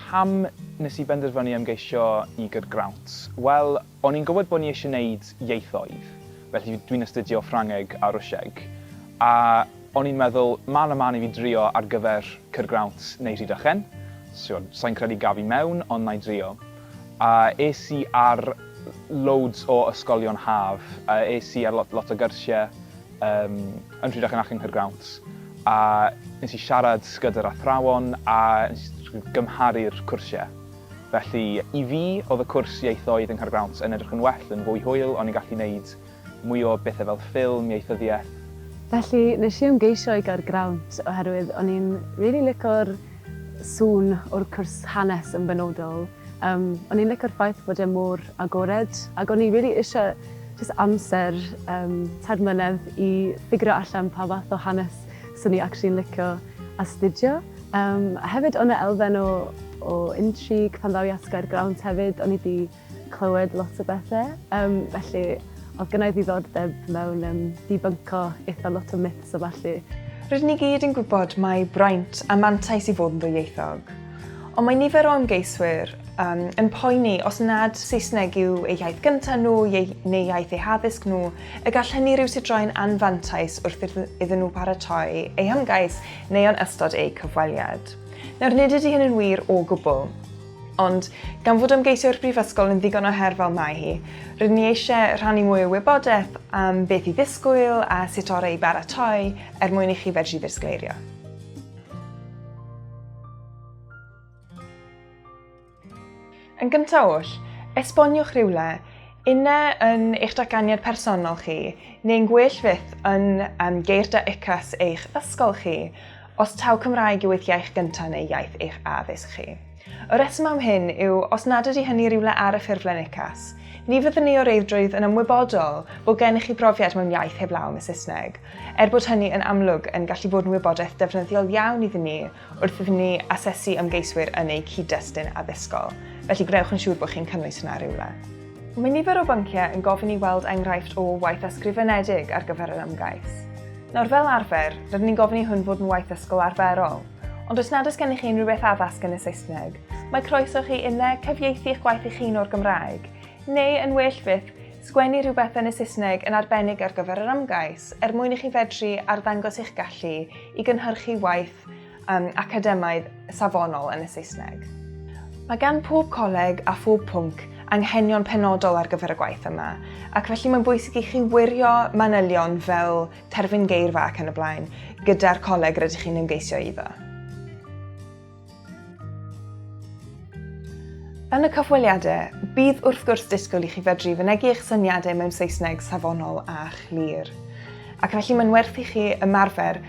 Pam nes i benderfynu ymgeisio i Gaergrawnt? Wel, o'n i'n gwybod bod ni eisiau gwneud ieithoedd, felly dwi'n astudio Ffrangeg a Rwsieg, a o'n i'n meddwl, ma' 'na man i fi drio ar gyfer Caergrawnt neu Rhydychen, so sa i'n credu gaf i mewn, ond na i drio. A es i ar loads o ysgolion haf, a es i ar lot, lot o gyrsiau um, yn Rhydychen ac yng Nghaergrawnt, a nes i siarad gyda'r athrawon a nes i gymharu'r cwrsiau. Felly, i fi, oedd y cwrs ieithoedd yng Nghaergrawnt yn edrych yn well, yn fwy hwyl, o'n i'n gallu gwneud mwy o bethau fel ffilm, ieithyddiaeth. Felly, nes i ymgeisio i Gaergrawnt oherwydd o'n i'n rili lico'r sŵn o'r cwrs hanes yn benodol. Yym, o'n i'n licio'r ffaith bod e mor agored ac o'n i rili isie jyst amser yym tair mlynedd i ffigro allan pa fath o hanes 'swn i actually'n licio astudio. Yym, a hefyd o' 'na elfen o o intrigue pan ddaw i at Gaergrawnt hefyd, o'n i 'di clywed lot o bethe, yym felly o'dd gynna i ddiddordeb mewn yym debunco itha lot o myths a ballu. Rydyn ni gyd yn gwybod mai braint a mantais i fod yn ddwyieithog. Ond mae nifer o ymgeiswyr um, yn poeni os nad Saesneg yw eu iaith gyntaf nhw neu iaith eu haddysg nhw, y gall hynny rywsut droi'n anfantais wrth iddyn nhw paratoi eu hymgais neu yn ystod eu cyfweliad. Nawr, nid ydy hyn yn wir o gwbl. Ond, gan fod ymgeisio i'r brifysgol yn ddigon o her fel mae hi, rydyn ni eisiau rhannu mwy o wybodaeth am beth i ddisgwyl a sut orau i baratoi er mwyn i chi fedru ddisgleirio. Yn gyntaf oll, esboniwch rhywle, unne yn eich datganiad personol chi, neu'n gwell fyth yn um, geirda UCAS eich ysgol chi, os taw Cymraeg yw eich iaith gyntaf neu iaith eich addysg chi. Y rheswm am hyn yw os nad ydy hynny rhywle ar y ffurflen UCAS, ni fyddwn ni o reidrwydd yn ymwybodol bod gennych chi brofiad mewn iaith heblaw am y Saesneg, er bod hynny yn amlwg yn gallu bod yn wybodaeth defnyddiol iawn iddyn ni wrth iddyn ni asesu ymgeiswyr yn eu cyd-destun addysgol, felly gwnewch yn siŵr bod chi'n cynnwys hwnna rhywle. Mae nifer o bynciau yn gofyn i weld enghraifft o waith ysgrifenedig ar gyfer yr ymgais. Nawr, fel arfer, rydyn ni'n gofyn i hwn fod yn waith ysgol arferol. Ond os nad oes gennych chi unrhyw beth addas yn y Saesneg, mae croeso chi unne cyfieithu eich gwaith eich hun o'r Gymraeg, neu, yn well fyth, sgwennu rhywbeth yn y Saesneg yn arbennig ar gyfer yr ymgais, er mwyn i chi fedru arddangos eich gallu i gynhyrchu waith um, academaidd safonol yn y Saesneg. Mae gan pob coleg a phob pwnc anghenion penodol ar gyfer y gwaith yma, ac felly mae'n bwysig i chi wirio manylion fel terfyn geirfa ac yn y blaen, gyda'r coleg rydych chi'n ymgeisio iddo. Yn y cyfweliadau, bydd wrth gwrs disgwyl i chi fedru fynegi eich syniadau mewn Saesneg safonol a chlir. Ac felly mae'n werth i chi ymarfer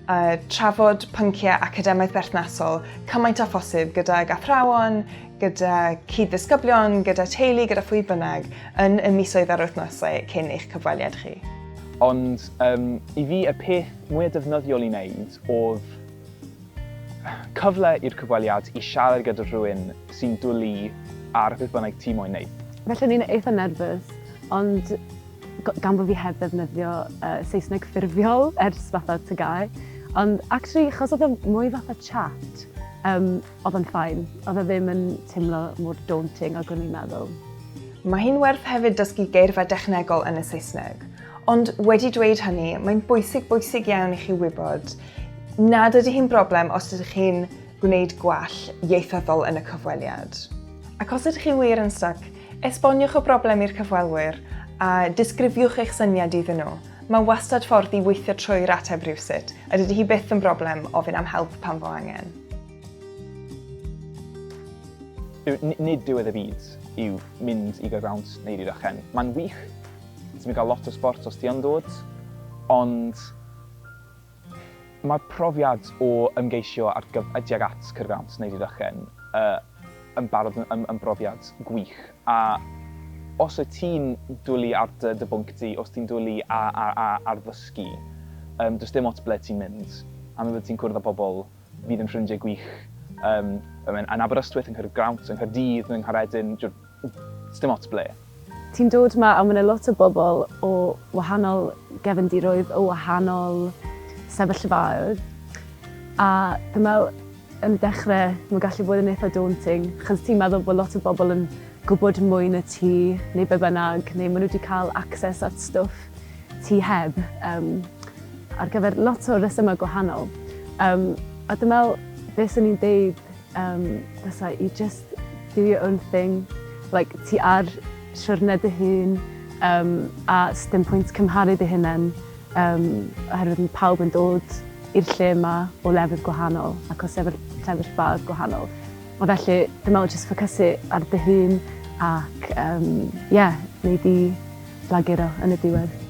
uh, trafod pynciau academaidd berthnasol cymaint â phosib gydag athrawon, gyda cyd-ddisgyblion, gyda teulu, gyda phwy bynnag, yn y misoedd a'r wythnosau cyn eich cyfweliad chi. Ond um, i fi, y peth mwyaf defnyddiol i wneud oedd cyfle i'r cyfweliad i siarad gyda rhywun sy'n dwlu ar beth bynnag ti moyn wneud. Felly o'n i'n eitha nervous, ond gan bod fi heb ddefnyddio uh, Saesneg ffurfiol ers fatha TGAU. Ond actually, chos oedd o mwy fatha chat, um, oedd o'n fine. Oedd o ddim yn teimlo mor daunting ag o'n i'n meddwl. Mae hi'n werth hefyd dysgu geirfa dechnegol yn y Saesneg. Ond wedi dweud hynny, mae'n bwysig bwysig iawn i chi wybod nad ydy hi'n broblem os ydych chi'n gwneud gwall ieithyddol yn y cyfweliad. Ac os ydych chi wir yn styc, esboniwch y broblem i'r cyfwelwyr a disgrifiwch eich syniad iddyn nhw. Mae wastad ffordd i weithio trwy'r ateb rhywsut, a dydy hi byth yn broblem ofyn am help pan fo angen. Nid diwedd y byd yw mynd i Gaergrawnt neu Rhydychen. Mae'n wych, ti'n mynd cael lot o sbort os ti yn dod, ond mae'r profiad o ymgeisio ar gyf tuag at Caergrawnt neu Rhydychen uh, yn barod yn, yn, yn brofiad gwych. A os wyt ti'n dwlu ar dy, dy bwnc di, os ti'n dwlu ar, ar, ar, ar ddysgu, um, does dim ots ble ti'n mynd. A mi fyddi ti'n cwrdd â bobl fydd yn ffrindiau gwych um, yn Aberystwyth, yng Nghaergrawnt, yng Nghaerdydd, yng Nghaeredin, dim ots ble. Ti'n dod 'ma a ma' 'na lot o bobl o wahanol gefndiroedd, o wahanol sefyllfaoedd, a dwi'n meddwl Yn y dechrau, mae'n gallu bod yn eitha daunting, chos ti'n meddwl bod lot o bobl yn gwybod mwy na ti, neu be bynnag, neu maen nhw wedi cael access at stwff ti heb, ar gyfer lot o resymau gwahanol. A dwi'n meddwl, beth swn i'n deud fysa i just do your own thing. Like, ti ar siwrne dy hun, a sdim pwynt cymharu dy hunain, oherwydd mae pawb yn dod i'r lle yma o lefydd gwahanol ac o sefyllfaoedd gwahanol. A felly, dwi'n meddwl jyst ffocysu ar dy hun ac, ie, yeah, wnei di flaguro yn y diwedd.